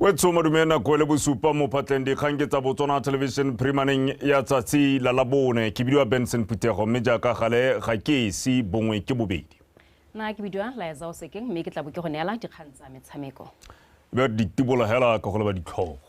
Wetsho madume nako e le bosupa mo phatleng dikgang ke tsa Botswana Television phirimaneng ya tsatsi la Labone. Ke bidiwa Benson Phuthego mme jaaka gale ga ke esi bongwe ke bobedi. Nna ke bidiwa Laetsa Osekeng mme ke tla bo ke go neela dikgang tsa metshameko. Be re di tibola hela ka go leba ditlhogo.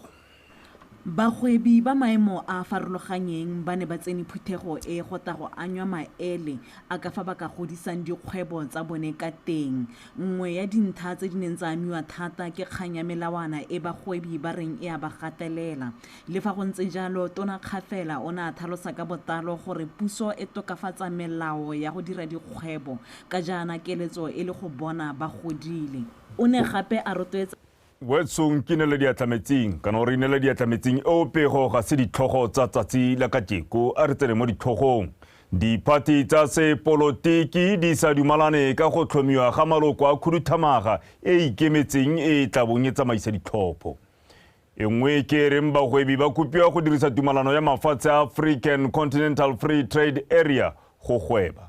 Bagwebi ba maemo a a farologanyeng ba ne ba tsene phuthego e go tla go anywa maele a ka fa ba ka godisang dikgwebo tsa bone ka teng. Nngwe ya dintha tse di neng tsa amiwa thata ke kgang ya melawana e bagwebi ba reng e a ba gatelela. Le fa go ntse jalo, Tona Kgafela o ne a thalosa ka bottalo gore puso e tokafatsa melao ya go dira dikgwebo ka jaana keletso e le go bona ba godile. O ne gape a rotloetsa. Wetso nkinele diatla metsing kana o re inele diatla metsing eo pego ga se ditlhogo tsa tsatsi la kajeko a re tsene mo ditlhogong. Diphathi tsa sepolotiki di sa dumalane ka go tlhomiwa ga maloko a khuduthamaga e e ikemetseng e e tla bong e tsamaisa ditlhopho. E nngwe ke e reng bagwebi ba kopiwa go dirisa tumalano ya mafatshe a African Continental Free Trade Area go gweba.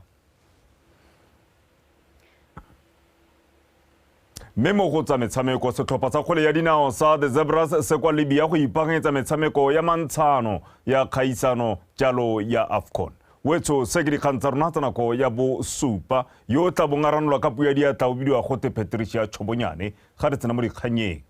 Mme mo go tsa metshameko, setlhopha sa kgwele ya dinao sa The Zebras se kwa Libya go ipaakanyetsa metshameko ya mantshano ya kgaisano jalo ya AFCON. Wetsho, se ke dikgang tsa rona tsa nako ya bosupa. Yo o tla bong a ranolwa ka puo ya diatla o bidiwa gote Patricia Chobonyane. Ga re tsena mo dikgannyeng.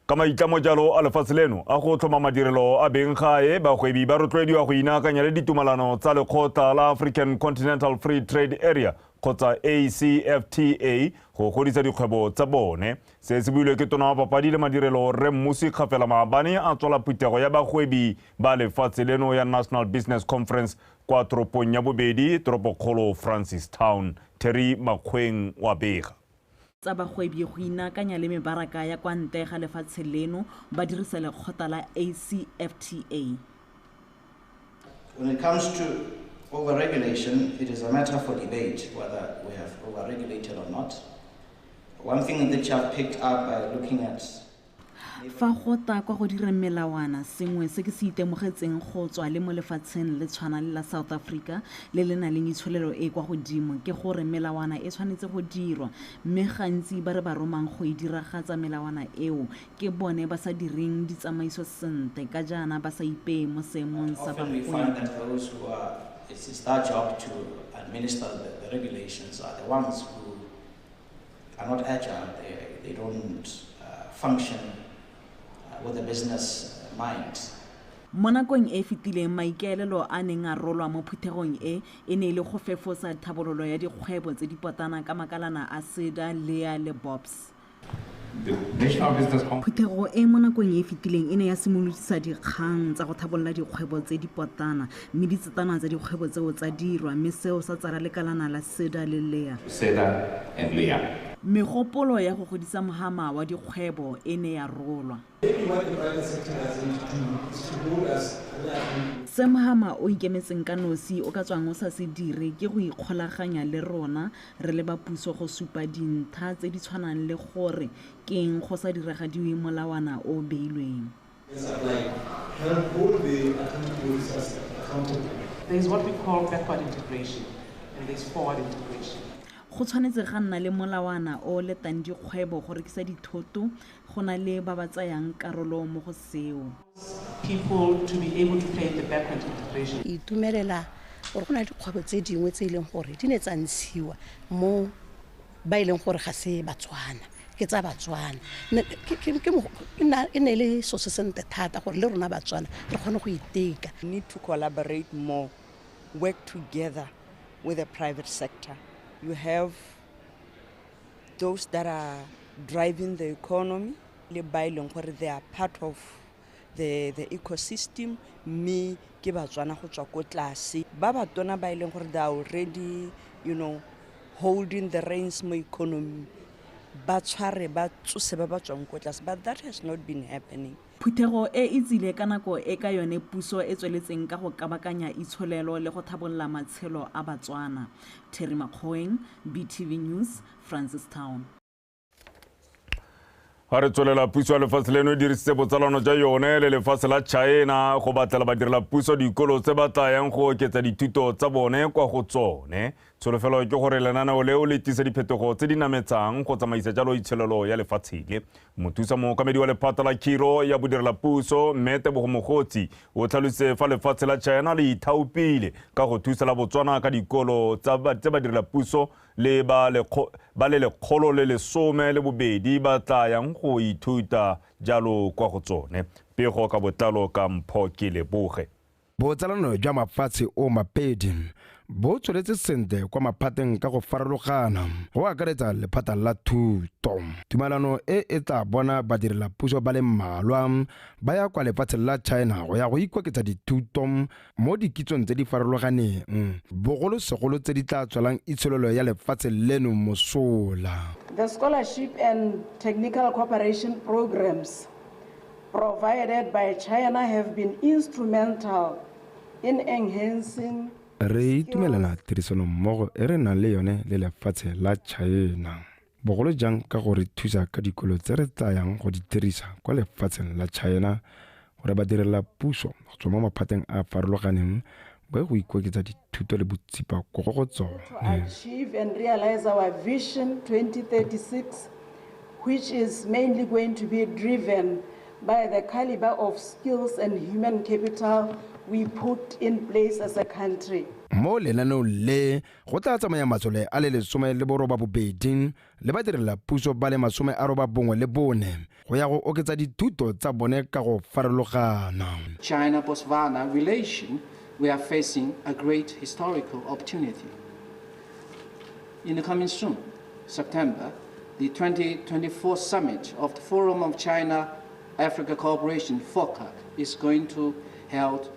Ka maitlamo jalo a lefatshe leno a go tlhoma madirelo a beng gae, bagwebi ba rotloediwa go inaakanya le ditumalano tsa lekgotla la African Continental Free Trade Area kgotsa ACFTA go godisa dikgwebo tsa bone. Se se builwe ke tona wa papadi le madirelo Rre Mmusi Kgafela maabane a tswala phuthego ya bagwebi ba lefatshe leno ya National Business Conference kwa toropong ya bobedi, toropokgolo Francistown. Terry Makgoeng wa bega. Tsa bagwebi go inaakanya le mebaraka ya kwa ntle ga lefatshe leno ba dirisa lekgotla la ACFTA. When it comes to overregulation, it is a matter for debate whether we have overregulated or not. One thing that I've picked up by looking at Fa go ta kwa go direng melawana, sengwe se ke se itemogetseng go tswa le mo lefatsheng le tshwana le la South Africa le le nang le itsholelo e e kwa godimo ke gore melawana e tshwanetse go dirwa mme gantsi ba re ba romang go e diragatsa melawana eo ke bone ba sa direng ditsamaiso sentle ka jaana ba sa ipeye mo seemong sa Often we find bagwebi. that those who are, it's their job to administer the regulations are the ones who are not agile, they don't function with a business mind. Mo nakong e e fetileng maikaelelo a neng a rolwa mo phuthegong e, e ne e le go fefosa thabololo ya dikgwebo tse dipotana ka makalana a SEDA, lea le BOPS. Phuthego e mo nakong e e fetileng e ne ya simolodisa dikgang tsa go thabolola dikgwebo tse dipotana mme ditsetana tsa dikgwebo tseo tsa dirwa mme seo sa tsala lekalana la SEDA le lea. SEDA and lea. Megopolo ya go godisa mohama wa dikgwebo e ne ya rolwa. Se mohama o ikemetseng ka nosi o ka tswang o sa se dire ke go ikgolaganya le rona re le ba puso go supa dintha tse di tshwanang le gore ke eng go sa diragadiwe molawana o o beilweng. Go tshwanetse ga nna le molawana o o letang dikgwebo go rekisa dithoto go na le ba ba tsayang karolo mo go seo. Ke itumelela gore go na le dikgwebo tse dingwe tse e leng gore di ne tsa ntshiwa mo ba e leng gore ga se Batswana, ke tsa Batswana. E ne e le so se sentle thata gore le rona Batswana re kgone go iteka. We need to collaborate more, work together with the private sector. You have those that are driving the economy, le ba e leng gore they are part of the ecosystem, mme ke Batswana go tswa ko tlase. Ba ba tona ba e leng gore they are already holding the reins mo economy, ba tshware, ba tsose ba ba tswang ko tlase, but that has not been happening. Phuthego e e tsile ka nako e ka yone puso e tsweletseng ka go kabakanya itsholelo le go thabolola matshelo a Batswana. Terry Makgoeng, BTV News, Francistown. Ga re tswelela, puso ya lefatshe leno e dirisitse botsalano jwa yone le lefatshe la China go batlela badirela puso dikolo tse ba tla yang go oketsa dithuto tsa bone kwa go tsone. Tsholofelo ke gore lenaneo leo le tlisa diphetogo tse di nametsang go tsamaisa jalo itsholelo ya lefatshe le. Mothusa mookamedi wa lephata la khiro ya bodirela puso, mme Tebogo Mogotsi, o tlhalositse fa lefatshe la China le ithaopile ka go thusa la Botswana ka dikolo tse badirela puso le ba le 112 ba tla yang go ithuta jalo kwa go tsone. Pego ka botlalo ka Mpho Keleboge. Botsalano jwa mafatshe o mapedi bo tsweletse sentle kwa maphateng ka go farologana, go akaretsa lephata la thuto. Tumalano e e tla bona badirela puso ba le mmalwa ba ya kwa lefatsheng la China go ya go ikoketsa dithuto mo dikitsong tse di farologaneng, bogolosegolo tse di tla tswelang itsholelo ya lefatshe leno mosola. The scholarship and technical cooperation programs provided by China have been instrumental in enhancing. Re itumelela tirisanommogo e re nang le yone le lefatshe la China, bogolo jang ka go re thusa ka dikolo tse re tlayang go di dirisa kwa lefatsheng la China gore badirela puso go tswa mo maphateng a a farologaneng ba ye go ikoketsa dithuto le botsipa ko go tsone. To achieve and realize our vision 2036, which is mainly going to be driven by the caliber of skills and human capital we put in place as a country. Mo lenaneong le go tla tsamaya masole a le 18 le badirela puso ba le 94 go ya go oketsa dithuto tsa bone ka go farologana. China-Botswana relation, we are facing a great historical opportunity. In the coming soon, September, the 2024 summit of the Forum of China-Africa Cooperation, FOCAC, is going to held.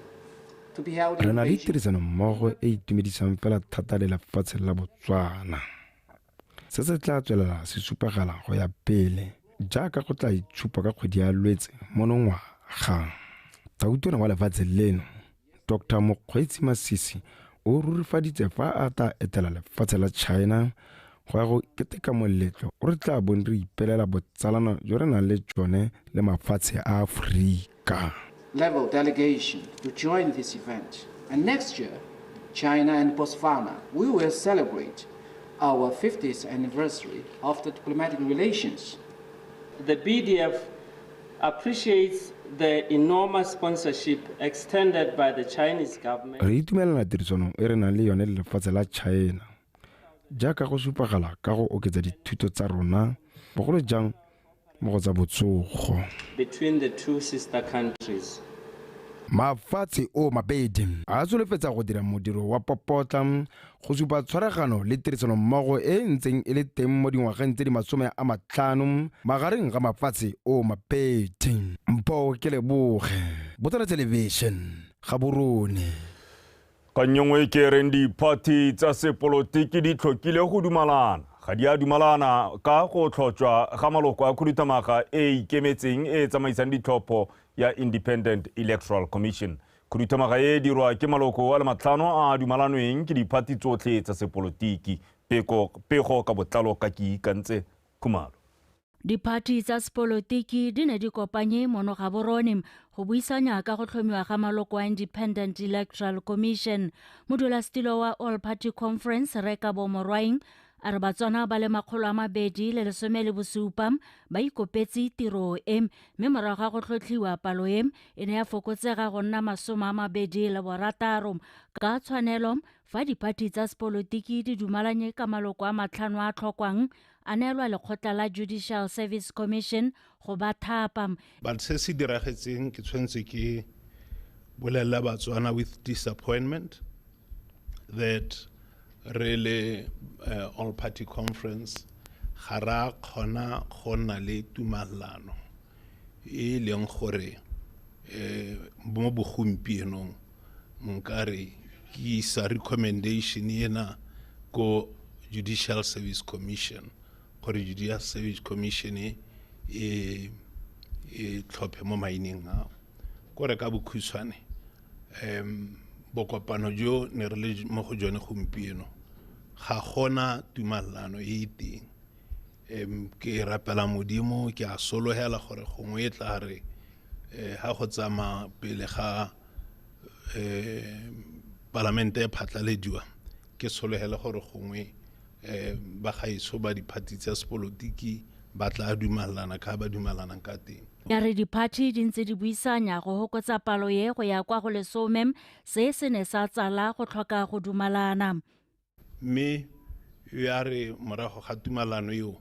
Re na le tirisanommogo e itumedisang fela thata le lefatshe la Botswana. Se se tla tswelela se supagala go ya pele jaaka go tla itshupa ka kgwedi ya Lwetse monongwaga. Tautona wa lefatshe leno, Dr. Mokgweetsi Masisi, o rurifaditse fa a tla etela lefatshe la China go ya go keteka moletlo o re tla bong re ipelela botsalano jo re nang le tsone le mafatshe a Aforika. Level delegation to join this event. And next year, China and Botswana, we will celebrate our 50th anniversary of the diplomatic relations. The BDF appreciates the enormous sponsorship extended by the Chinese government. Re itumelela tirisano e re nang le yone le lefatshe la China, jaaka go supagala ka go oketsa dithuto tsa rona, bogolo jang mo go tsa botsogo. Between the two sister countries. Mafatshe o mabedi a solofetsa go dira modiro wa popotla go supa tshwaragano le tirisanommogo e ntseng e le teng mo dingwageng tse di 50 magareng ga mafatshe o mabedi. Mpho Keleboge, Botswana Television, Gaborone. Kgang nngwe ke reng diphathi tsa sepolotiki di tlhokile go dumalana. Ga di a dumalana ka go tlhotšwa ga maloko a khuduthamaga e ikemetseng e tsamaisang ditlhopho ya Independent Electoral Commission. Khuduthamaga e dirwa ke maloko a le 5 a dumalanweng ke diphathi tsotlhe tsa sepolotiki. Pego ka botlalo ka ke Ikantse Khumalo. Diphathi tsa sepolotiki di ne di kopanye mono Gaborone go buisanya ka go tlhomiwa ga maloko a Independent Electoral Commission. Modulasetilo wa All Party Conference, Rekabo Morwaeng, a re Batswana ba le 217 ba ikopetse tiro e, mme morago ga go tlhotlhiwa palo e e ne ya fokotsega go nna 26. Ka tshwanelo fa diphathi tsa sepolotiki di dumalanye ka maloko a 5 a tlhokwang, a neelwa lekgotla la Judicial Service Commission go ba thapa. But se se diragetseng ke tshwanetse ke bolelela Batswana with disappointment that really all party conference ga ra kgona go nna le tumalano e leng gore mo bogompienong nkare ke isa recommendation ena ko Judicial Service Commission gore Judicial Service Commission e tlhophe mo maineng ao. Kore ka bokhutshwane bokopano jo ne re le mo go jone gompieno ga gona tumalano e teng. Ke rapela Modimo, ke a sologela gore gongwe e tla re ha go tsamaya pele ga palamente e phatlalediwa, ke sologele gore gongwe ba gaetsho ba diphathi tsa sepolotiki ba tla dumalana ka ba dumalanang ka teng. Ya re diphathi di ntse di buisanya go hokotsa palo ye go ya kwa go 10, se se ne sa tsala go tlhoka go dumalana. Mme ya re morago ga tumalano eo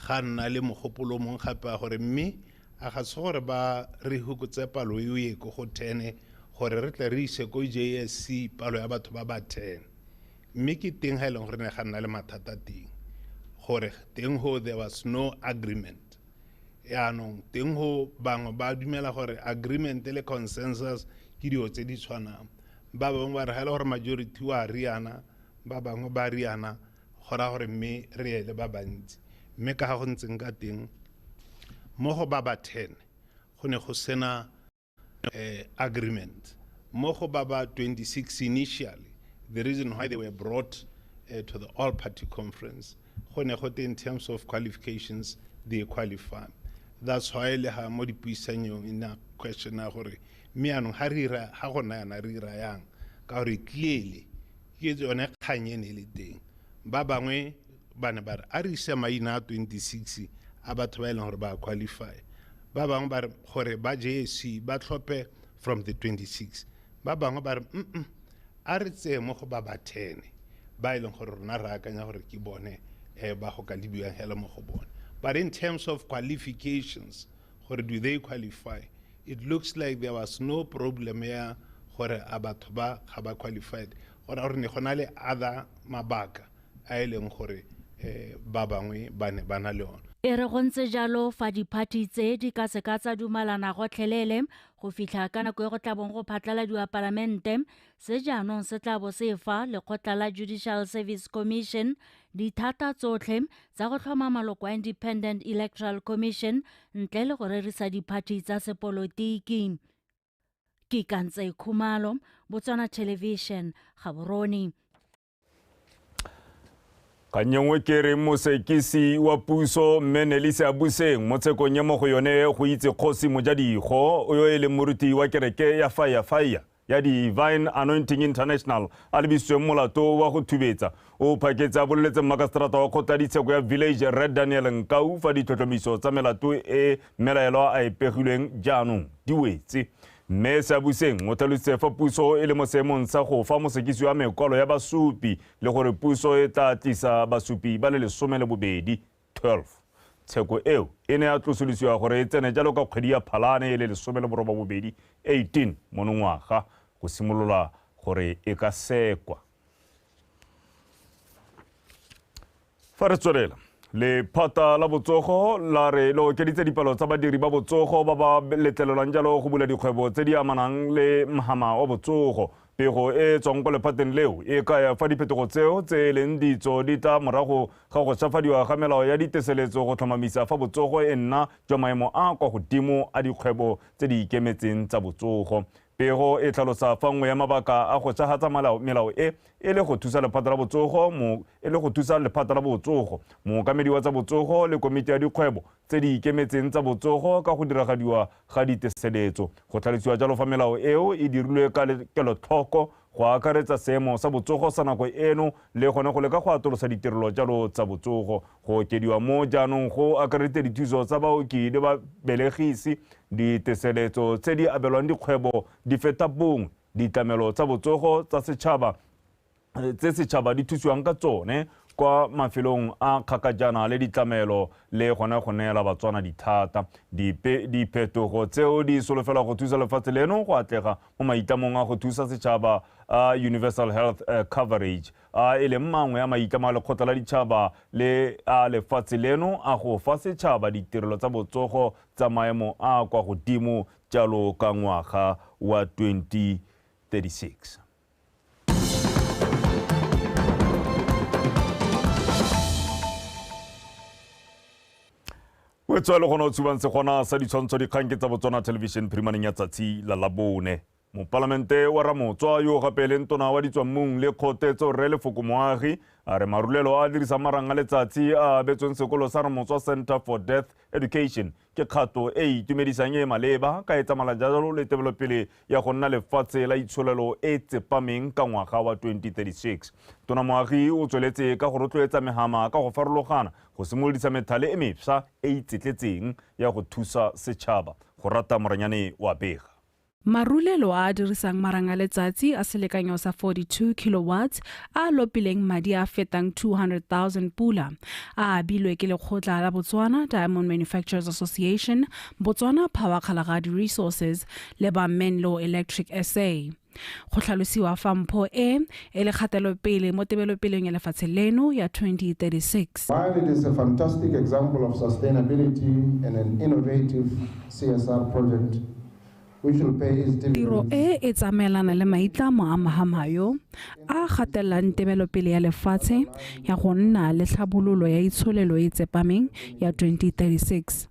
ga nna le mogopolo mongwe gape wa gore mme a ga se gore ba re hokotse palo eo ye ko go 10 gore re tle re ise ko JSC palo ya batho ba ba 10. Mme ke teng ha e leng gore ne ga nna le mathata teng, gore teng ho there was no agreement. Yaanong teng ho bangwe ba dumela gore agreement le consensus ke dilo tse di tshwanang, ba bangwe ba re ha e le gore majority wa riana, ba bangwe ba riana, go raya gore mme re ye le ba bantsi. Mme ka ga go ntseng ka teng mo go ba ba 10 go ne go sena agreement. Mo go ba ba 26 initially, the reason why they were brought to the all party conference, go ne go te in terms of qualifications they qualify. That's why le ha mo dipuisanyong e nna question ya gore mme yaanong ha re ira, ha go nna yana re ira yang, ka gore clearly ke yone kgang e ne e le teng. Ba bangwe ba ne ba re a re ise maina a 26 a batho ba e leng gore ba qualify, ba bangwe ba re gore ba JSC ba tlhophe from the 26, ba bangwe ba re a re tseye mo go ba ba 10 ba e leng gore rona re akanya gore ke bone ba go ka lebiwang hela mo go bone. But in terms of qualifications, gore do they qualify, it looks like there was no problem ya gore a batho ba ga ba qualified, gore ne go na le other mabaka a e leng gore ba bangwe ba ne ba na le ona. E re go ntse jalo fa diphathi tse di ka se ka tsa dumalana gotlhelele go fitlha ka nako e go tla bong go phatlaladiwa palamente, se jaanong se tla bo se fa lekgotla la Judicial Service Commission dithata tsotlhe tsa go tlhoma maloko a Independent Electoral Commission ntle le go rerisa diphathi tsa sepolotiki. Ke Kantse Khumalo, Botswana Television, Gaborone. Kgang e nngwe ke re mosekisi wa puso mme Nelisi Abuseng mo tshekong ya mo go yone go itse kgosi Mojadigo yo e leng moruti wa kereke ya Fire Fire ya Divine Anointing International a lebisitsweng molato wa go thubetsa, o phaketse a boleletse mmakaseterata wa kgotla ditsheko ya Village Red Daniel Nkau fa ditlhotlhomiso tsa melato e melaelwa a e pegilweng jaanong di wetse. Mme Seabuseng o tlhalositse fa puso e le mo seemong sa go fa mosekisi wa mekwalo ya basupi le gore puso e tla tlisa basupi ba le 12, 12. Tsheko eo e ne ya tlosolosiwa gore e tsene jalo ka kgwedi ya Phalane e le 18, 18 monongwaga go simolola gore e ka sekwa. Fa re tswelela, lephata la botsogo la re le okeditse dipalo tsa badiri ba botsogo ba ba letlelelwang jalo go bula dikgwebo tse di amanang le mhama wa botsogo. Pego e tswang kwa lephateng leo e kaya fa diphetogo tseo tse e leng ditso di tla morago ga go šafadiwa ga melao ya diteseletso go tlhomamisa fa botsogo e nna jwa maemo a kwa godimo a dikgwebo tse di ikemetseng tsa botsogo. Pego e tlhalosa fa nngwe ya mabaka a go tšhagatsa melao e e le go thusa lephata la botsogo e le go thusa lephata la botsogo, mookamedi wa tsa botsogo le komiti ya dikgwebo tse di ikemetseng tsa botsogo ka go diragadiwa ga diteseletso. Go tlhalosiwa jalo fa melao eo e dirilwe ka kelotlhoko go akaretsa seemo sa botsogo sa nako eno le gone go leka go atolosa ditirelo jalo tsa botsogo. Go okediwa mo jaanong go akareditse dithuso tsa baoki le babelegisi, diteseletso tse di abelwang dikgwebo di feta bongwe, ditlamelo tsa botsogo tsa setšhaba tse setšhaba di thusiwang ka tsone kwa mafelong a kgakajana le ditlamelo le gone go neela Batswana dithata. Diphetogo tseo di solofela go thusa lefatshe leno go atlega mo maitlamong a go thusa setšhaba a Universal Health Coverage a e leng mangwe a maitlamo a lekgotla la ditšhaba le a lefatshe leno a go fa setšhaba ditirelo tsa botsogo tsa maemo a kwa godimo jalo ka ngwaga wa 2036. O tswa le gona o tshubang segona sa ditshwantsho dikgang ke tsa Botswana Television phirimaneng ya tsatsi la Labone. Mopalamente wa Ramotswa yo gape leng tona wa ditswammung le kgotetso Rre Lefoko Moagi a re marulelo a dirisang marang a letsatsi a abetsweng sekolo sa Ramotswa Center for Deaf Education ke kgato e e itumedisang e maleba ka e tsamala jalo le tebelopele ya go nna lefatshe la itsholelo e tsepameng ka ngwaga wa 2036. Tona Moagi o tsweletse ka go rotloetsa mehama ka go farologana go simolodisa methale e mefsa e itsetletseng ya go thusa setšhaba. Go rata Moranyane wa bega. Marulelo a a dirisang marang a letsatsi a selekanyo sa 42 kilowatts a lopileng madi a fetang 200,000 pula a abilwe ke lekgotla la Botswana Diamond Manufacturers Association, Botswana Power Kgalagadi Resources le ba Menlo Electric SA. Go tlhalosiwa fa mpho e e le kgatelopele mo tebelopeleng ya lefatshe leno ya 2036. While it is a fantastic example of sustainability and an innovative CSR project, Tiro e e tsamaelana le maitlamo a Mahamayo a gatelang tebelopele ya lefatshe ya go nna le tlhabololo ya itsholelo e tsepameng ya 2036.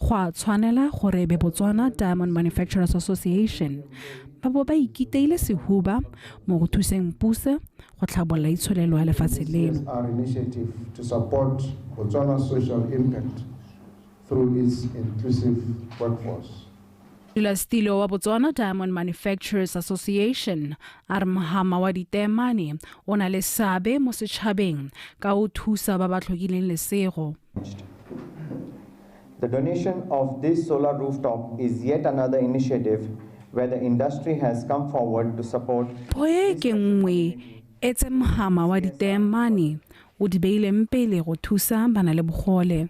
Go a tshwanela gore be Botswana Diamond Manufacturers Association ba bo ba ikiteile sehuba mo go thuseng puso go tlhabolola itsholelo ya lefatshe leno. Our initiative to support Botswana's social impact through its inclusive workforce. Modulasetilo wa Botswana Diamond Manufacturers Association a re mohama wa diteemane o na le seabe mo setšhabeng ka o thusa ba ba tlhokileng lesego. The donation of this solar rooftop is yet another initiative where the industry has come forward to support. Pho e ke nngwe e tse mohama wa diteemane o di beileng pele go thusa bana le bogole.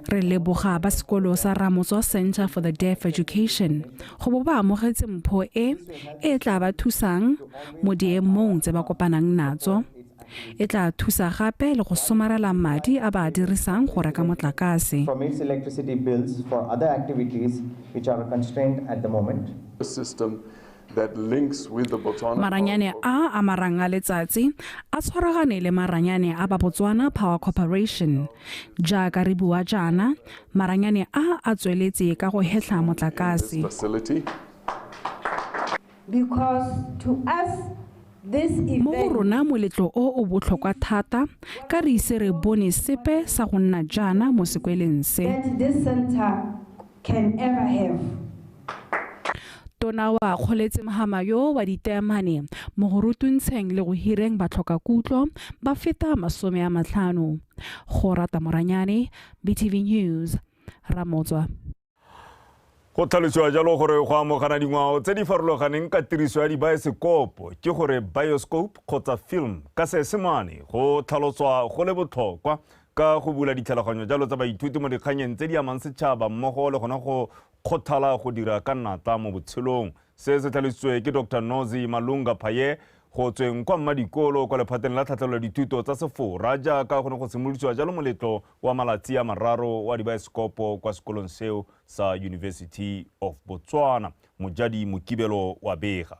Re leboga ba sekolo sa Ramotswa Center for the Deaf Education go bo ba amogetse mpho e e tla ba thusang mo diemong tse ba kopanang natso. E tla thusa gape le go somarela madi a ba a dirisang go reka motlakase. From its electricity bills for other activities which are a constraint at the moment. System that links with the Botswana Maranyane a a marang a letsatsi a tshwaragane le maranyane a ba Botswana Power Corporation. Jaaka re bua jaana, maranyane a a tsweletse ka go hetlha motlakase. Facility. Because to us this event Mo go rona moletlo o o botlhokwa thata ka re ise re bone sepe sa go nna jaana mo sekweleng se. That this center can ever have. Tona wa kgoletse mohama yo wa diteemane mo go rutuntsheng le go hireng batlhokakutlo ba feta 50. Go rata Moranyane, BTV News, Ramotswa. Go tlhalosiwa jalo gore go amogana dingwao tse di farologaneng ka tiriso ya dibaesekopo ke gore bioscope kgotsa film ka Seesemane go tlhaloswa go le botlhokwa ka go bula ditlhaloganyo jalo tsa baithuti mo dikganyeng tse di amang setšhaba mmogo le gona go kgothala go dira ka natla mo botshelong. Se se tlhalositswe ke Dr Nozi Malunga Phaye go tsweng kwa Mmadikolo kwa lephateng la tlhatlhelelo ya dithuto tsa Sefora jaaka go ne go simolodisiwa jalo moletlo wa malatsi a mararo wa dibaesekopo kwa sekolong seo sa University of Botswana. Mojadi Mokibelo wa bega.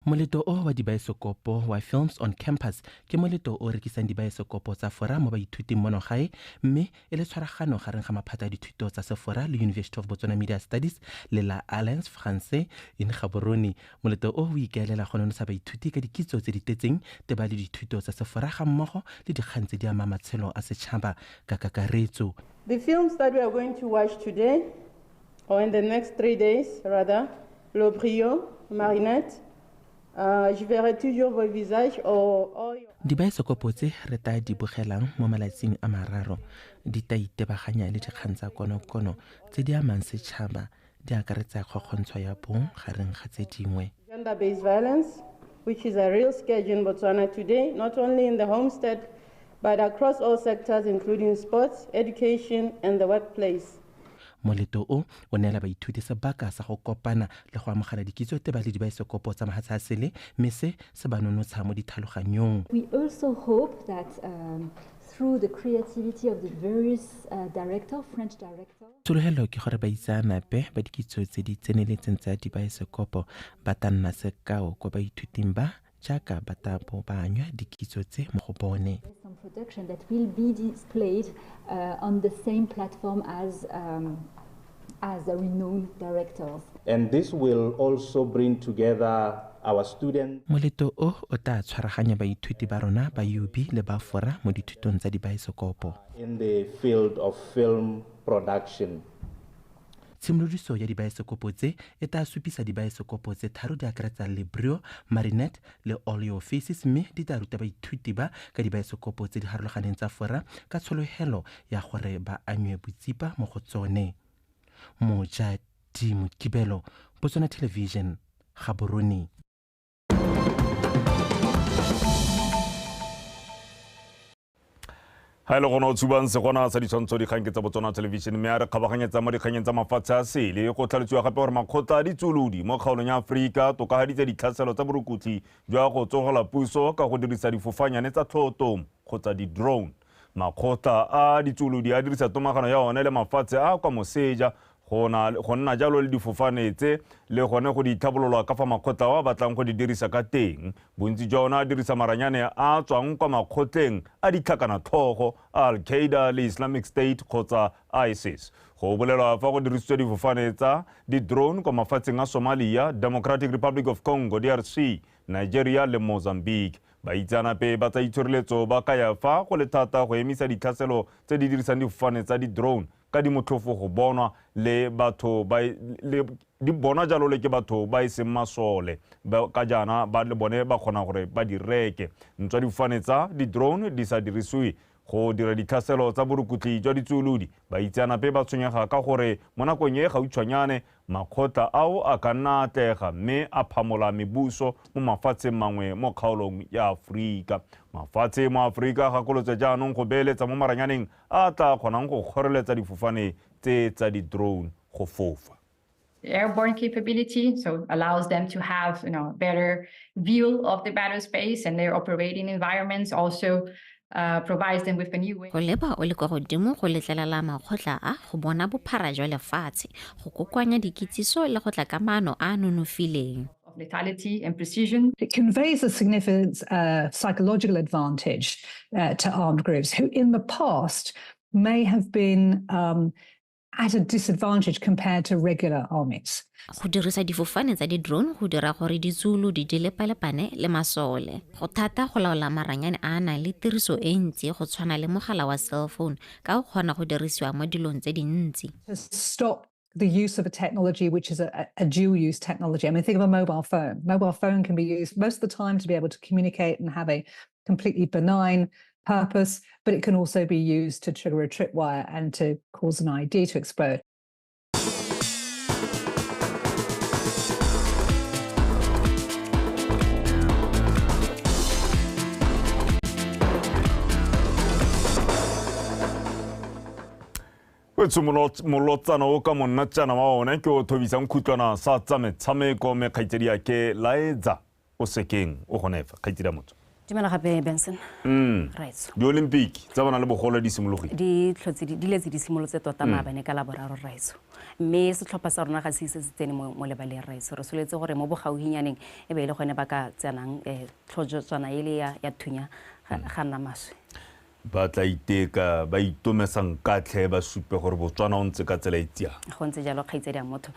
Moletlo o wa dibaesekopo wa Films on Campus ke moletlo o rekisang dibaesekopo tsa Fora mo baithuting mono gae, mme e le tshwaragano gareng ga maphata a dithuto tsa Sefora le University of Botswana Media Studies le la Alliance Française in Gaborone. Moletlo o o ikaelela go nonotsha baithuti ka dikitso tse di tletseng teba le dithuto tsa Sefora ga mmogo le dikgang tse di amang matshelo a setšhaba ka kakaretso. The films that we are going to watch today, or in the next 3 days rather, Le Brio, Marinette, je verrai toujours vos visages or Dibaesekopo tse re tla di bogelang mo malatsing a mararo di tla itebaganya le dikgang tsa konokono tse di amang setšhaba, di akaretsa kgokgontsho ya bong gareng ga tse dingwe. Gender-based violence, which is a real scourge in Botswana today, not only in the homestead, but across all sectors, including sports, education, and the workplace. Moletlo o o neela baithuti sebaka sa go kopana le go amogela dikitso teba le dibaesekopo tsa mafatshe a sele, mme se se ba nonotsha mo ditlhaloganyong. We also hope that through the creativity of the various director, French director. Tshologelo ke gore baitseanape ba dikitso tse di tseneletseng tsa dibaesekopo ba tla nna sekao kwa baithuting ba jaaka ba tla bo ba anywa dikitso tse mo go bone. Some production that will be displayed on the same platform as as renowned directors. And this will also bring together our students. Moleto o o tla tshwaraganya baithuti ba rona ba UB le ba Fora mo dithutong tsa dibaesekopo. In the field of film production. Tshimolodiso ya dibaesekopo tse e tla supisa dibaesekopo tse tharo di akaretsa Lebrio, Marinette le All Your Faces, mme di tla ruta baithuti ba ka dibaesekopo tse di harologaneng tsa Fora ka tshologelo ya gore ba anywe botsipa mo go tsone. Mojadi Mokibelo, Botswana Television, Gaborone. Ga e le gona o tshubang segona sa ditshwantsho dikgang ke tsa Botswana Television, mme a re kgabaganyetsa mo dikganyeng tsa mafatshe a sele. Go tlhalosiwa gape gore makgotla a ditsolodi mo kgaolong ya Aforika tokahaditse ditlhaselo tsa borukutlhi jwa go tsogela puso ka go dirisa difofanyane tsa tlhoto kgotsa di-drone. Makgotla a ditsolodi a dirisa tomagano ya one le mafatshe a kwa moseja go nna jalo le difofane tse le gone go di tlhabololwa ka fa makgotla ao a batlang go di dirisa ka teng. Bontsi jwa ona a dirisa maranyane a tswang kwa makgotleng a ditlhakanatlhogo a Al-Qaeda le Islamic State kgotsa ISIS. Go bolelwa fa go dirisitswe difofane tsa di-drone kwa mafatsheng a Somalia, Democratic Republic of Congo DRC, Nigeria le Mozambique. Baitseanape ba tsa itshireletso ba kaya fa go le thata go emisa ditlhaselo tse di dirisang difofane tsa di-drone ka di motlhofo go bonwa le batho ba le di bona jalo le ke batho ba e seng masole ka jaana ba le bone ba kgona gore ba di reke. Ntswa difofane tsa di-drone di sa dirisiwe go dira ditlhaselo tsa borukutlhi jwa ditsuolodi, baitseanape ba tshwenyega ka gore mo nakong e gautshwanyane makgotla ao a ka nna atlega mme a phamola mebuso mo mafatsheng mangwe mo kgaolong ya Aforika. Mafatshe mo Aforika gakolotse jaanong go beeletsa mo maranyaneng a tla kgonang go kgoreletsa difofane tse tsa di-drone go fofa. Airborne capability, so allows them to have, you know, better view of the battle space and their operating environments. Also provides them with a new way. Go leba o le kwa godimo go letlelela makgotla a go bona bophara jwa lefatshe, go kokoanya dikitsiso le go tla ka maano a nonofileng. Of lethality and precision. It conveys a significant psychological advantage to armed groups who in the past may have been at a disadvantage compared to regular armies. Go dirisa difofane tsa di-drone go dira gore ditsuolodi di lepalepane le masole. Go thata go laola maranyane a a nang le tiriso e ntsi go tshwana le mogala wa cell phone ka o kgona go dirisiwa mo dilong tse dintsi. To stop the use of a technology which is a dual-use technology. I mean, think of a mobile phone. Mobile phone can be used most of the time to be able to communicate and have a completely benign purpose, but it can also be used to trigger a tripwire and to cause an IED to explode. Wetso molotsana o ka monnatšana wa one ke o thobisang khutlwana sa tsa metshameko mme kgaitsedi ya ke Laetsa o sekeng o gone fa kgaitsedi ya motho. Dumela gape Benson. Right. Di-Olympic tsa bona le bogolo di simologile. Di tlhotse di letse di simolotse tota maabane ka laboraro raitso. Mme setlhopha sa rona ga se ise se tsene mo lebaleng raitso. Re soletse gore mo bogauhinyaneng e be e le gone ba ka tsenang tlhojotswana e le ya thunya ga nna maswe. Ba tla iteka ba itomesang katlhe ba supe gore Botswana o ntse ka tsela e tsiang. Go ntse jalo kgaitsedi ya motho.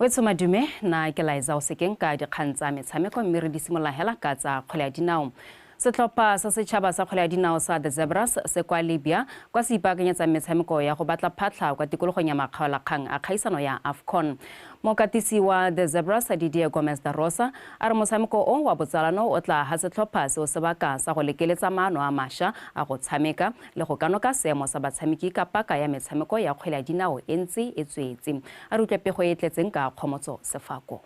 Wetso madume na ke Laetsa o sekeng ka dikgang tsa metshameko mme re di simolola hela ka tsa kgwele ya dinao. Setlhopha sa setšhaba sa kgwele ya dinao sa The Zebras se kwa Libya kwa se ipaakanyetsang metshameko ya go batla phatlha kwa tikologong ya makgaolakgang a kgaisano ya AFCON. Mokatisi wa The Zebras Didier Gomez da Rosa a re motshameko o wa botsalano o tla ha setlhopha seo sebaka sa go lekeletsa maano a mašwa a go tshameka le go kanoka seemo sa batshameki ka paka ya metshameko ya kgwele ya dinao e ntse e tswetse. A re utlwe pego e tletseng ka Kgomotso Sefako.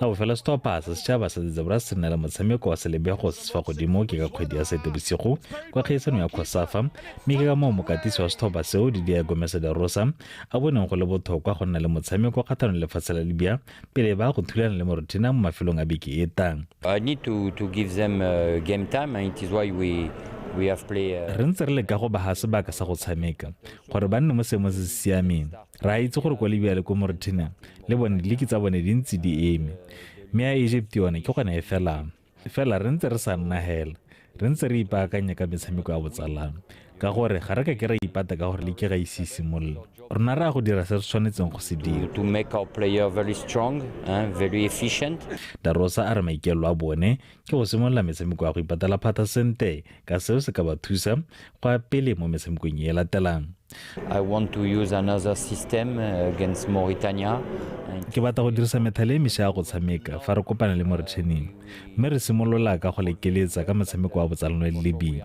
La bofelo setlhopha sa setšhaba sa Zebras se nna le motshameko wa selebego se se fa godimo ke ka kgwedi ya Seetebosigo kwa kgaisanong ya COSAFA, mme ke ka moo mokatisi wa setlhopha seo Didier Gomez da Rosa a boneng go le botlhokwa go nna le motshameko kgatlhanong le lefatshe la Libya pele ba go thulana le Mauritania mo mafelong a beke e tang. I need to give them game time, and it is why we have play. Re ntse re leka go ba ha sebaka sa go tshameka gore ba nne mo seemong se se siameng. Re a itse gore kwa Libya le ko Mauritania le bone diliki tsa bone di ntse di eme, mme ya Egypt yone ke gone e felang. Fela re ntse re sa nna hela, re ntse re ipaakanya ka metshameko ya botsalano ka gore ga re ka ke ra ipata ka gore liki ga ise e simolole. Rona re a go dira se re tshwanetseng go se dira. To make our player very strong, very efficient. Da Rosa a re maikaelelo a bone ke go simolola metshameko ya go ipatela phata sente ka seo se ka ba thusa go ya pele mo metshamekong e latelang. I want to use another system against Mauritania. Ke batla go dirisa methale e mešwa ya go tshameka fa re kopana le Mauritania, mme re simolola ka go lekeletsa ka motshameko wa botsalano le Libya.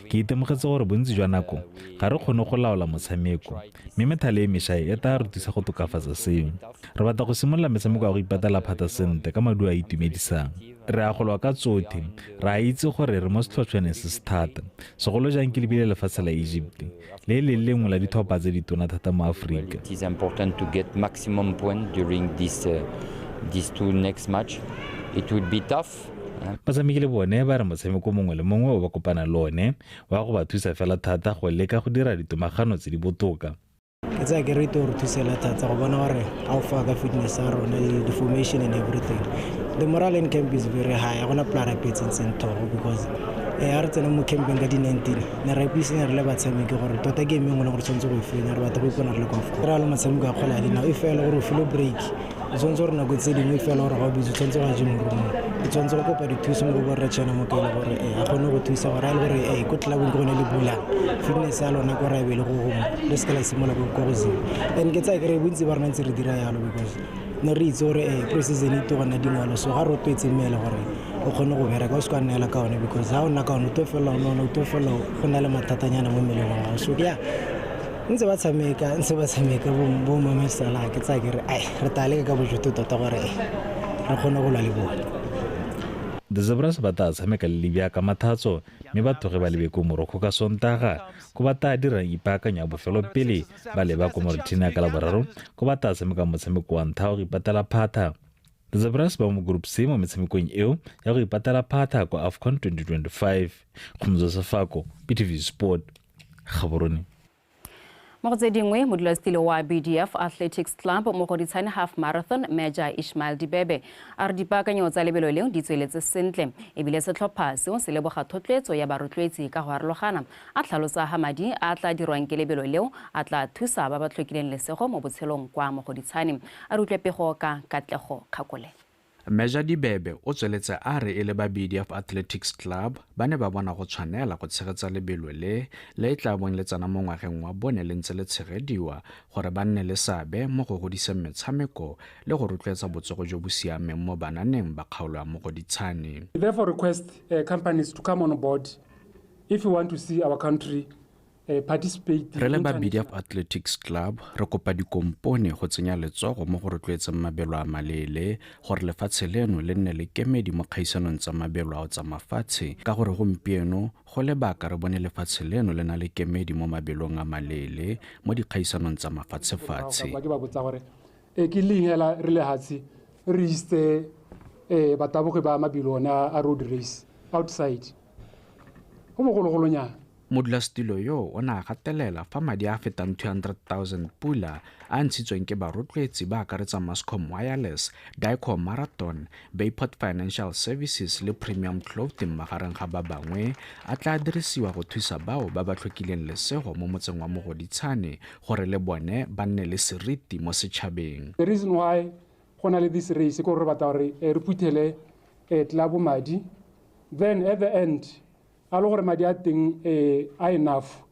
Ke itemogetse gore bontsi jwa nako ga re kgone go laola motshameko, mme methale e mešwa e tla re thusa go tokafatsa seo. Re batla go simolola metshameko ya go ipatela phata sentle ka maduo a itumedisang. Re a golwa ka tsotlhe, re a itse gore re mo setlhotshwaneng se se thata, segolo jang ke lebile lefatshe la Egypt, le le lengwe la ditlhopha tse ditona thata mo Aforika. It is important to get maximum point during these two next match. It will be tough. Batshameki le bone ba re motshameko mongwe le mongwe o ba kopana le one wa go ba thusa fela thata go leka go dira ditomagano tse di botoka. Ke tsaya ke rate gore thusela thata go bona gore how far ka fitness ya rona le formation and everything. The morale in camp is very high. Ga gona plan e tsentseng thogo because ha re tsena mo campeng ka di-19 ne ra ipuisanya re le batshameki gore tota game e nngwe le gore tshwanetse go e fenya, re batla go ipona re le kwa AFCON. Re a le motshameko ya kgwele ya dinao e fela gore o file break, o tshwanetse gore nako tse dingwe fela gore ga o busy o tshwanetse go ya gym room, o tshwanetse go kopa dithuso mo go borre China Mokele gore a kgone go thusa gore a le gore ko clubong ke gone le bulang fitness ya lona ko ra e be le go gongwe le seke la simolola ko go zero. And ke tsaya kere bontsi ba rona ntse re dira yalo because ne re itse gore pre-season e tlo gona dingwalo, so ga re rotloetse mmele gore o kgone go bereka o se ka nneela ka one because ha o nna ka one o tlo felela o nona, o tlo felela go na le mathatanyana mo mmeleng wa gago. So yeah, ntse ba tshameka bo Mohamed Salah, ke tsaya ke re ai re tla leka ka bojotlhe tota gore re kgone go lwa le bone. The Zebras ba tla tshameka le Libya ka Mathatso, mme ba tloge ba lebe ko Morocco ka Sontaga, ko ba tla dirang ipaakanyo ya bofelo pele ba leba ko Mauritania ka Laboraro, ko ba tla tshameka motshameko wa ntlha wa go ipatela phatha. The Zebras ba mo Group C mo metshamekong eo ya go ipatela phatha kwa AFCON 2025. Kgomotso Sefako, BTV Sport, Gaborone. Mo go tse dingwe, modulasetilo wa BDF Athletics Club Mogoditshane Half Marathon Major Ishmael Dibebe a re dipaakanyo tsa lebelo leo di tsweletse sentle, ebile setlhopha seo se leboga thotloetso ya barotloetsi ka go arologana. A tlhalosa ha madi a tla dirwang ke lebelo leo a tla thusa ba ba tlhokileng lesego mo botshelong kwa Mogoditshane. A re utlwe pego ka Katlego Kgakole. Major Dibebe o tsweletse a re e le ba BDF Athletics Club ba ne ba bona go tshwanela go tshegetsa lebelo le le tla bong le tsena mo ngwageng wa bone le ntse le tshegediwa gore ba nne le seabe mo go godiseng metshameko le go rotloetsa botsogo jo bo siameng mo bananeng ba kgaolo ya Mogoditshane. We therefore request companies to come on board if you want to see our country participate. Re le ba BDF Athletics Club re kopa dikompone go tsenya letsogo mo go rotloetseng mabelo a maleele gore lefatshe leno le nne le kemedi mo kgaisanong tsa mabelo ao tsa mafatshe, ka gore gompieno go lebaka re bone lefatshe leno le na le kemedi mo mabelong a maleele mo dikgaisanong tsa mafatshefatshe. Ke ba botsa gore ke leng hela re le hatshe re isitse batabogi ba mabelo ona a road race outside go bogologolonyana. Modulasetilo yo o ne a gatelela fa madi a fetang 200,000 pula a ntshitsweng ke barotloetsi ba akaretsa Mascom Wireless, Dicom Marathon, Bayport Financial Services le Premium Clothing magareng ga ba bangwe a tla dirisiwa go thusa bao ba ba tlhokileng lesego mo motseng wa Mogoditshane gore le bone ba nne le seriti mo setšhabeng. The reason why go na le this race ke gore re batla gore re phuthele club madi, then at the end a le gore madi a teng a enough,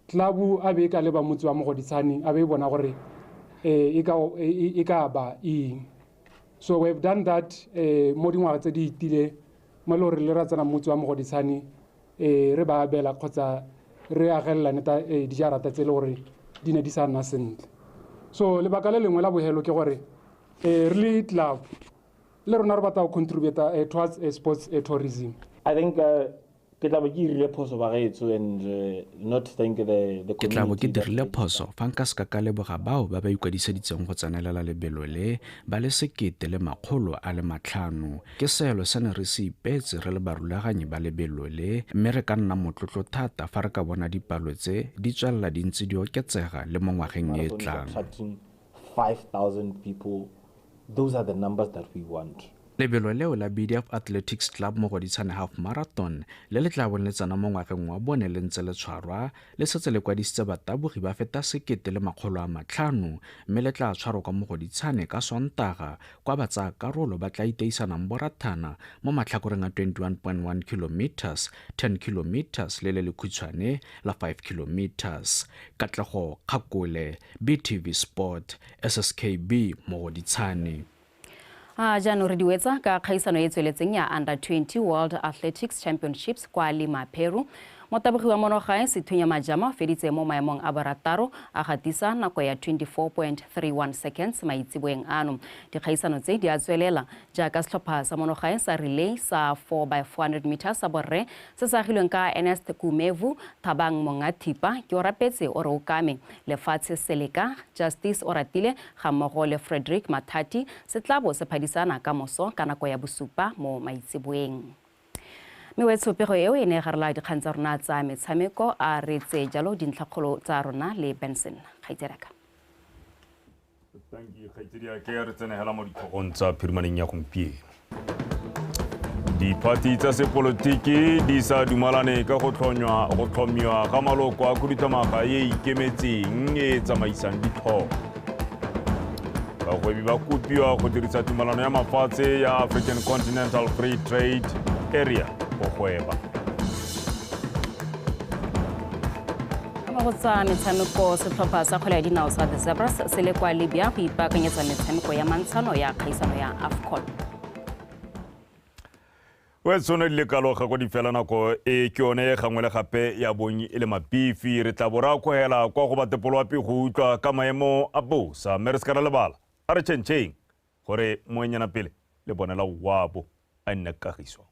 club a be ka leba motse wa Mogoditshane a be bona gore e ka ba eng. So we have done that mo dingwaga tse di itile mo le gore le ra tsena motse wa Mogoditshane re ba abela kgotsa re agelelane ta dijarata tse le gore di ne di sa nna sentle. So lebaka le lengwe la bohelo ke gore re le club le rona re batla go contribute towards sports tourism. I think ke tla bo ke dirile phoso ba gaetsho and not thank the Ke tla bo ke dirile phoso fa nka se ka leboga bao ba ba ikwadiseditseng go tsenelela lebelo le ba le 1,500. Ke selo se ne re se ipeetse re le barulaganyi ba lebelo le, mme re ka nna motlotlo thata fa re ka bona dipalo tse di tswelela di ntse di oketsega le mo ngwageng e tlang. 5,000 people, those are the numbers that we want. Lebelo leo la BDF Athletics Club Mogoditshane Half Marathon le le tla bong le tsena mo ngwageng wa bone le ntse le tshwarwa le setse le kwadisitse batabogi ba feta 1500 mme le tla tshwarwa kwa Mogoditshane ka Sontaga kwa batsayakarolo ba tla iteisanang borathana mo matlhakoreng a 21.1 kilometers, 10 kilometers le le lekhutshwane la 5 kilometers. Katlego Kgakole, BTV Sport, SSKB Mogoditshane. A jaanong re diwetsa ka kgaisano e tsweletseng ya Under 20 World Athletics Championships kwa Lima, Peru. Motabogi wa monogae Sethunya Majama o feditse mo maemong a borataro a gatisa nako ya 24.31 seconds maitseboeng ano. Dikgaisano tse di a tswelela jaaka setlhopha sa monogae sa relay sa 4x400 meters sa borre se se agilweng ka Ernest Kumevu, Thabang Mongathipa, ke o rapetse o re o kame, Lefatshe Seleka, Justice Oratile ga mmogo le Frederick Mathati se tla bo se phadisana ka moso ka nako ya bosupa mo maitseboeng. Mme wetshopego eo e ne garela dikgang tsa rona tsa metshameko a re tse jalo dintlhakgolo tsa rona le Benson Kgaitsereka. Thank you Kgaitsedi, re tsenegela mo ditlhogong tsa phirimaneng ya gompieno. Diphathi tsa sepolotiki di sa dumalane ka go tlhomiwa ga maloko a khuduthamaga e ikemetseng e tsamaisang ditlhopho. Bagwebi ba kopiwa go dirisa tumalano ya mafatshe ya African Continental Free Trade Area go gweba. Mo go tsa metshameko, setlhopha sa kgwele ya dinao sa The Zebras se le kwa Libya go ipaakanyetsa metshameko ya mantshano ya kgaisano ya AFCON. We tshone di le kaloga kwa di fela nako e ke yone e gangwe le gape ya bong e le mabifi. Re tla bo re akogela kwa go batepoloapi go utlwa ka maemo a bosa, mme re se ka ra lebala a re tšhentšheng gore moenyana pele le bonela wabo a nne kagiso.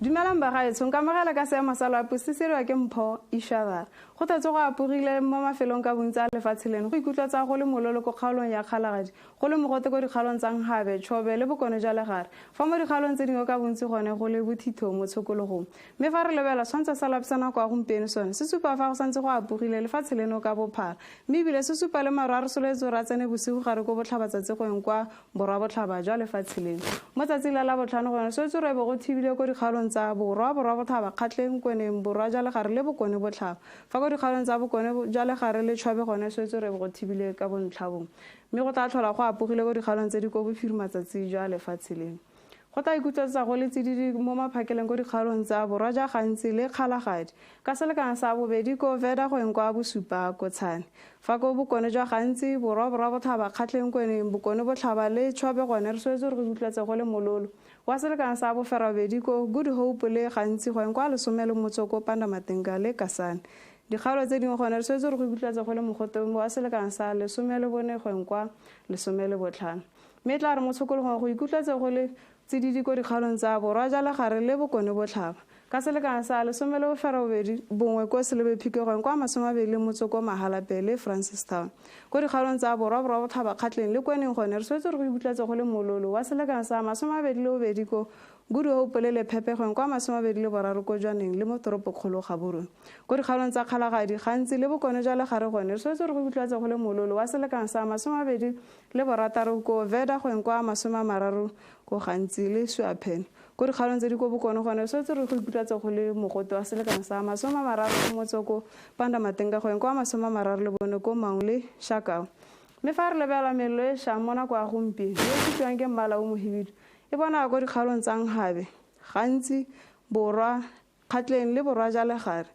Dumelang bagaetsho, nka amogela ka seemo sa loapi se siriwa ke Mpho Ishabara. Go tetse go apogile mo mafelong ka bontsi a lefatshe leno, go ikutlwa tsa go le mololo ko kgaolong ya Kgalagadi, go le mogote ko dikgaolong tsa Nhabe, Chobe le Bokone jwa Legare. Fa mo dikgaolong tse dingwe ka bontsi gone go le bothitho mo tshokologong. Mme fa re lebela tshwantsho sa loapi sa nako ya gompieno sone se supa fa go santse go apogile lefatshe leno ka bophara, mme ebile se supa le maru a re soletse ra tsene bosigo gare ko botlhabatsatsi go yeng kwa borwa botlhaba jwa lefatshe leno. Mo tsatsing la Labotlhano gone swetse re be go thibile ko dikgaolong tsa borwa, borwa botlhaba, Kgatleng, Kweneng, borwa jwa Legare le Bokone botlhaba. Fa ko dikgaolong tsa Bokone jwa Legare le Tšhwabe gone swetse re be go thibile ka bontlha bongwe, mme go tla tlhola go apogile ko dikgaolong tse di ko bophirimatsatsi jwa lefatshe leno. Go tla ikutlwetsa go le tsididi mo maphakeleng ko dikgaolong tsa borwa jwa Gantsi le Kgalagadi, ka selekano sa bobedi ko Veda go eng kwa bosupa ko Tshane. Fa ko Bokone jwa Gantsi, borwa, borwa botlhaba, Kgatleng, Kweneng, Bokone botlhaba le Tšhwabe gone re swetse re go ikutlwetse go le mololo wa selekano sa boferabedi ko Good Hope le Gantsi go eng kwa 18 ko Pandamatenga le Kasane. Dikgaolo tse dingwe gone re swetse re go ikutlwetse go le mogote wa selekano sa 14 go eng kwa 15. Mme tla re mo tshokologong go ikutlwetse go le tsididi ko dikgaolong tsa borwa jwa Legare le Bokone botlhaba, ka selekano sa 11 ko Selebi Phikwe go eng kwa 23 ko Mahalapye le Francistown. Ko dikgaolong tsa borwa, borwa botlhaba, Kgatleng le Kweneng gone re swetse re go ikutlwetse go le mololo wa selekano sa 22 ko Good Hope le Lephepe go eng kwa 23 ko Jwaneng le mo toropokgolo Gaborone. Ko dikgaolong tsa Kgalagadi, Gantsi le Bokone jwa Legare gone re swetse re go ikutlwetse go le mololo wa selekano sa 26 ko Veda go eng kwa 30 ko Gantsi le Swapen. Ko dikgaolong tse di ko Bokone gone re swetse re go ikutlwetse go le mogote wa selekano sa 33 ko Pandamatenga go eng kwa 34 ko Maun le Shakao. Mme fa re lebela melelo e šang mo nako ya gompieno e supiwang ke mmala o mohibidu e bona ko dikgaolong tsa Nhabe, Gantsi, borwa, Kgatleng le borwa jwa Legare.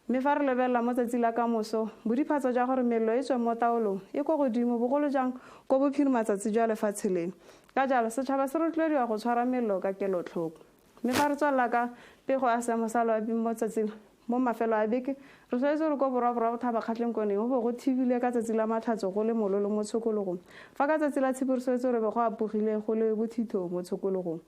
Mme fa re lebelela mo tsatsi la kamoso, bodiphatsa jwa gore melelo e tswe mo taolong e ko godimo bogolo jang ko bophirimatsatsi jwa lefatshe leno. Ka jalo setšhaba se rotloediwa go tshwara melelo ka kelotlhoko. Mme fa re tswelela ka pego ya seemo sa loapi mo tsatsing mo mafelo a beke, re tshwanetse re ko borwa borwa botlhaba Kgatleng Kweneng go bo go thibile ka tsatsi la Matlhatso go le mololo mo tshokologong. Fa ka tsatsi la Tshipi re tshwanetse re be go apogile go le bothitho mo tshokologong.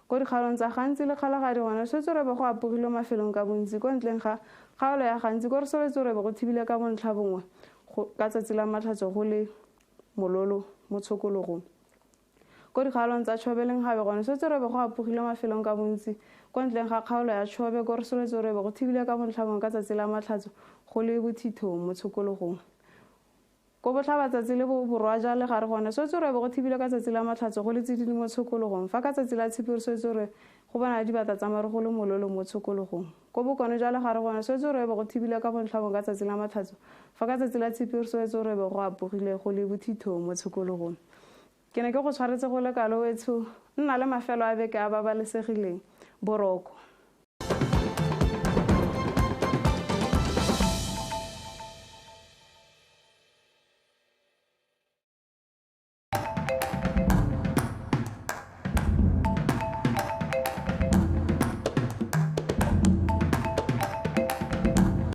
Ko dikgaolong tsa Gantsi le Kgalagadi gone re tshwanetse re be go apogile mafelong ka bontsi ko ntleng ga kgaolo ya Gantsi ko re tshwanetse re be go thibile ka bontlha bongwe ka tsatsi la Matlhatso go le mololo mo tshokologong. Ko dikgaolong tsa Chobe le Nkgabe gone setse re be go apogile mafelong ka bontsi kwa ntleng ga kgaolo ya Chobe ko re soletse re be go thibile ka bontlhabong ka tsatsi la Matlhatso go le bothithong mo tshokologong. Ko botlhabatsatsi le borwa ja legare gone swetse re be go thibile ka tsatsi la Matlhatso go le tsididi mo tshokologong, fa ka tsatsi la Tshipi re swetse re go bona dibata tsa maru go le mololo mo tshokologong. Ko bokone jwa legare gone swetse re be go thibile ka bontlhabong ka tsatsi la Matlhatso, fa ka tsatsi la Tshipi re swetse re be go apogile go le bothithong mo tshokologong. Ke ne ke go tshwaretse go le kalo wetsho, nna le mafelo a beke a babalesegileng. Boroko.